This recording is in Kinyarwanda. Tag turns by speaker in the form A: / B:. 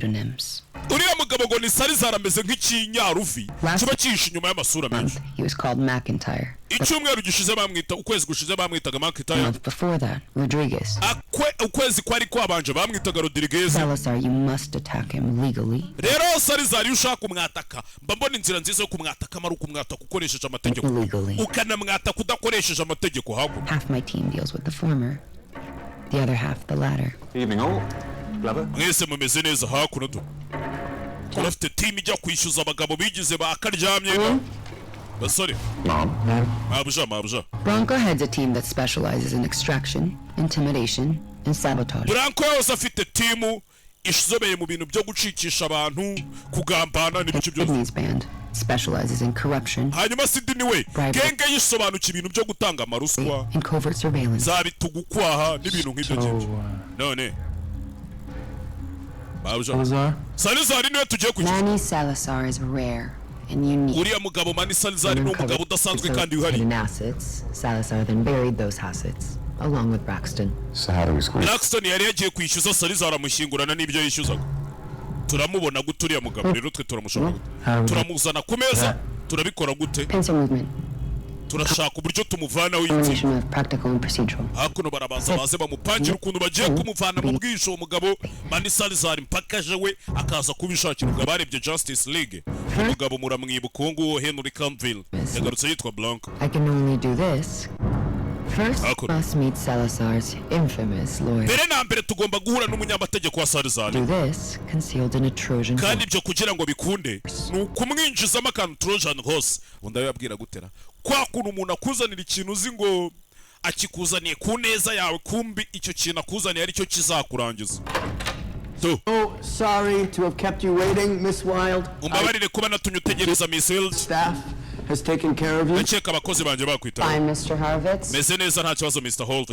A: Pseudonyms.
B: Uriya mugabo ngo ni Salazar, ameze nk'ikinyaruvi kiba cyihishe inyuma y'amasura menshi.
A: He was called McIntyre.
B: Icyumweru gishize bamwita, ukwezi gushize bamwitaga
A: The
B: McIntyre.
A: month before that, Rodriguez.
B: Akwe ukwezi kwari kwabanje bamwitaga Rodriguez.
A: Salazar, you must attack him legally
B: Rero Salazar, iyo ushaka kumwataka, mba mbona inzira nziza yo kumwataka ari ukumwataka ukoresheje amategeko,
A: and illegally.
B: ukanamwataka udakoresheje amategeko hakuno.
A: Half my team deals with the former, the other half the latter.
C: Evening all. Glover?
B: Mwese mumeze neza? Hakuno tu turafite team ijya kwishyuza abagabo bigize ba karyamye basore.
C: Mom.
B: Mabuja, mabuja.
A: Bronco heads a team that specializes in extraction, intimidation, and sabotage.
B: Blanco yose afite team ishobeye mu bintu byo gucikisha abantu, kugambana n'ibice byose.
A: Sydney's band specializes in corruption
B: Hanyuma Sydney we,
A: Bribery
B: gang yisobanukiwe ibintu byo gutanga amaruswa
A: and covert surveillance.
B: za bitugukwaha n'ibintu nk'ibyo ngibyo. None mabuja,
D: Salazar?
B: Salazar niwe tugiye kwishyuza.
A: Manny Salazar is rare and unique.
B: Uriya mugabo Manny Salazar ni umugabo udasanzwe kandi wihariye.
A: Hidden assets. Salazar then buried those assets, along with Braxton.
C: So how do we squeeze
B: Braxton yari yagiye kwishyuza Salazar, amushyingurana n'ibyo yishyuzaga. Turamubona gute uriya mugabo rero? Twe turamushaka gute? Turamuzana ku meza, turabikora gute?
A: Pincer movement.
B: Turashaka uburyo tumuvanaho itsinda.
A: Combination of practical and procedural.
B: Hakuno barabanza baze bamupangira ukuntu bagiye kumuvana mu bwisho uwo mugabo Manny Salazar, mpaka aje we akaza kubishakira. Ubwo abarebye Justice League, umugabo muramwibuka, uwo nguwo Henry Cavill yagarutse yitwa Blanco.
A: I can only do this. First,
B: How could-
A: must meet Salazar's infamous lawyer.
B: Mbere na mbere tugomba guhura n'umunyamategeko wa Salazar.
A: Do this concealed in a Trojan
B: Kandi ibyo kugira ngo bikunde ni ukumwinjizamo akantu Trojan horse. Undi abibabwira gutera kwa kuntu umuntu akuzanira ikintu uzi ngo akikuzaniye ku neza yawe, kumbi icyo kintu akuzaniye aricyo kizakurangiza tu.
E: Oh, sorry to have kept you waiting, Miss Wilde.
B: Umbabarire kuba natumye utegereza, Miss Wilde.
E: Staff has taken care of you.
B: Ndakeka abakozi banjye bakwitaho.
A: Fine, Mr. Harvitz.
B: Meze neza, nta kibazo, Mr. Holt.